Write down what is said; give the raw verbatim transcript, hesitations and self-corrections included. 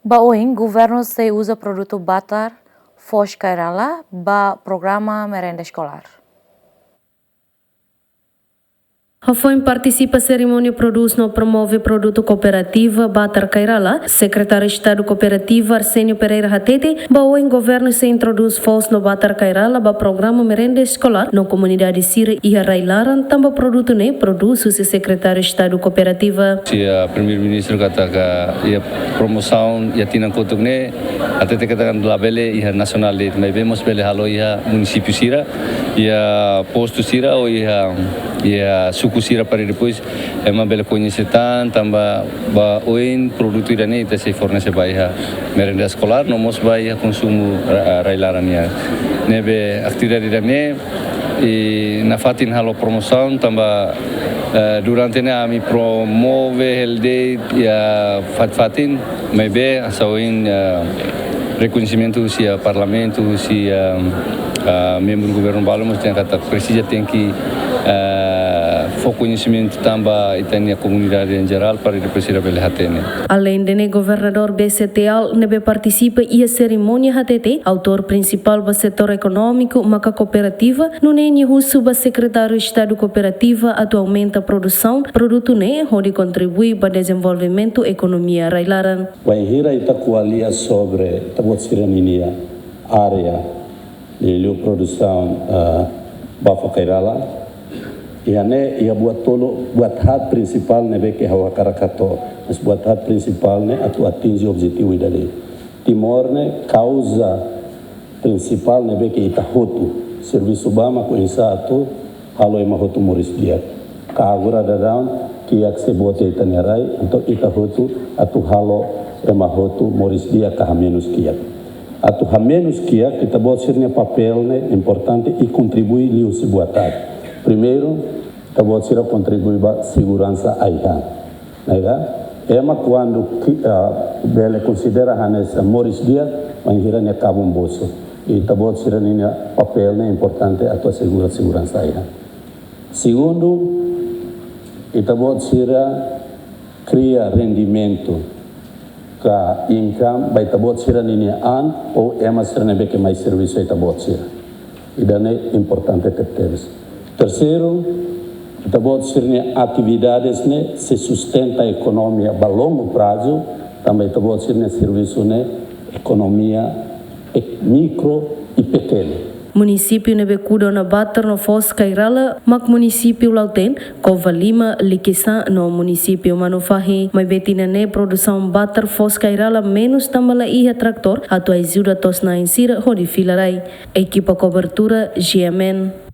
Ba oin, governu sei uza produtu batar foos kai rala ba programa merenda eskolár. Hafoin partisipa serimónia prodús no promove produtu kooperativa batar kai rala, Sekretáriu Estadu Kooperativa Arsénio Pereira hatete, ba oin governu sei introdús foos no batar kai rala ba programa merenda eskolár no komunidade sira iha rai-laran, tanba produtu ne'e prodús husi Sekretáriu Estadu Kooperativa. Iha Primeiru-Ministru katak iha promosaun iha tinan kotuk ne'e, hatete katak labele iha nasionál de'it, maibé mós bele halo iha munisípiu sira, iha postu sira ou iha, iha suku sira, para depois ema bele koñese tan, tanba ba oin produtu ida-ne'e ita sei fornese ba iha merenda eskolár, no mós ba iha konsumu ra-, rai-laran nian. Ne'ebé atividade ida-ne'e, i nafatin halo promosaun, tanba, eh, durante ne'e ami promove hela de'it iha fatin-fatin, maibé hanesan ohin, eh, rekoñesimentu husi, eh, Parlamentu, husi, eh, eh, membru governu balu mós dehan katak presiza tenke, eh, fó koñesimentu tan ba ita-nia komunidade em geral, para depois sira bele hatene. Aleinde ne'e, governadór B C T L ne'ebé partisipa iha serimónia hatete, autór prinsipál ba setór ekonómiku maka kooperativa, nune'e nia husu ba Sekretáriu Estadu Kooperativa atu aumenta produsaun produtu ne'e hodi kontribui ba dezenvolvimentu ekonomia rai-laran. Wainhira ita ko'alia sobre ita-boot sira-ninia área liuliu produsaun, ah, batar foos kai rala, iha ne'e iha buat tolu, buat haat prinsipál ne'ebé ke ha'u hakarak hato'o. Mas buat haat prinsipál ne'e atu atinje objetivu ida-ne'e. Timor ne'e kauza prinsipál ne'ebé ke ita hotu servisu ba mak oinsá atu halo ema hotu moris di'ak. Ka agora daudaun kiak sei boot iha ita-nia rai, entaun ita hotu atu halo ema hotu moris di'ak ka hamenus kiak. Atu hamenus kiak, ita-boot sira-nia papél ne'e importante i kontribui liuhusi buat haat. Primeiru, ita-boot sira kontribui ba seguransa ai-han. Ne'e ka? Ema kuandu ki-, ah, bele konsidera hanesan moris di'ak, wainhira nia kabun bosu. Ita-boot sira-ninia papél ne'e importante atu asegura seguransa ai-han. Segundu, ita-boot sira kria rendimentu ka income ba ita-boot sira-ninia an ou ema sira ne'ebé ke mai servisu ita-boot sira. Ida-ne'e importante tebetebes. Terseiru, ita-boot sira-nia atividades ne'e sei sustenta ekonomia ba longu prazu, tanba ita-boot sira-nia servisu ne'e ekonomia ek-, mikro i pekenu. Munisípiu ne'ebé kuda ona batar no foos kai rala mak munisípiu Lautém, Covalima, Liquiçá no munisípiu Manufahi. Maibé tinan ne'e produsaun batar foos kai rala menus tanba la iha tratór atu ajuda to'os-na'in sira hodi fila rai. Ekipa kobertura, G M N.